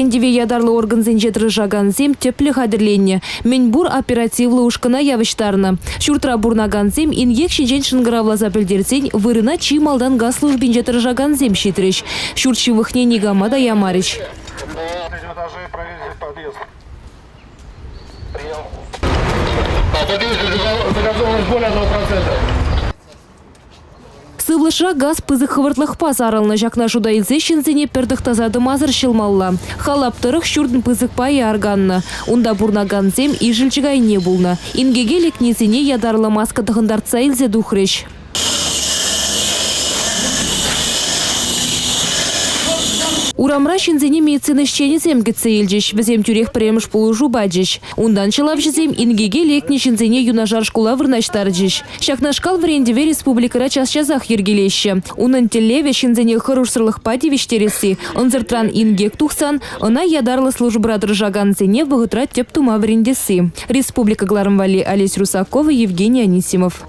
Вӗрентӗве ятарлӑ органсенче тӑрӑшакансем тӗплӗ хатӗрленнӗ, мӗнпур оперативлӑ ушкӑна явӑҫтарнӑ. Ҫуртра пурӑнакансем инкек ҫинчен шӑнкӑравласа пӗлтерсен вырӑна чи малтан газ службинче тӑрӑшакансем ҫитрӗҫ. Ҫурт ҫывӑхне никама та ямарӗҫ. Сывлӑшра газ пысӑк хӑвӑртлӑхпа сарӑлнӑ. Ҫакна шута илсе ҫынсене пӗр тӑхтаса тӑмасӑр ҫӑлмалла. Халап тӑрӑх ҫуртӑн пысӑк пайӗ арканнӑ. Унта пурӑнакансем ишӗлчӗк айне пулнӑ. Инкеке лекнисене ятарлӑ маска тӑхӑнтартса илсе тухрӗҫ. Урамра ҫынсене медицина ӗҫченӗсем кӗтсе илчӗҫ. Вӗсем тӳрех пӗрремӗш пулӑшу пачӗҫ. Унтан ҫӑлавҫӑсем инкеке лекнӗ ҫынсене юнашар шкула вырнаҫтарчӗҫ. Ҫакнашкал вӗрентӗве республикӑра час-часах йӗркелеҫҫӗ. Унӑн тӗллевӗ ҫынсене хӑрушсӑрлӑхпа тивӗҫтересси, ӑнсӑртран инкек тухсан ӑна ятарлӑ службӑра тӑрӑшакансене вӑхӑтра тӗп тума вӗрентесси. Республика кӑларӑм валли Олесь Русакова, Евгений Анисимов.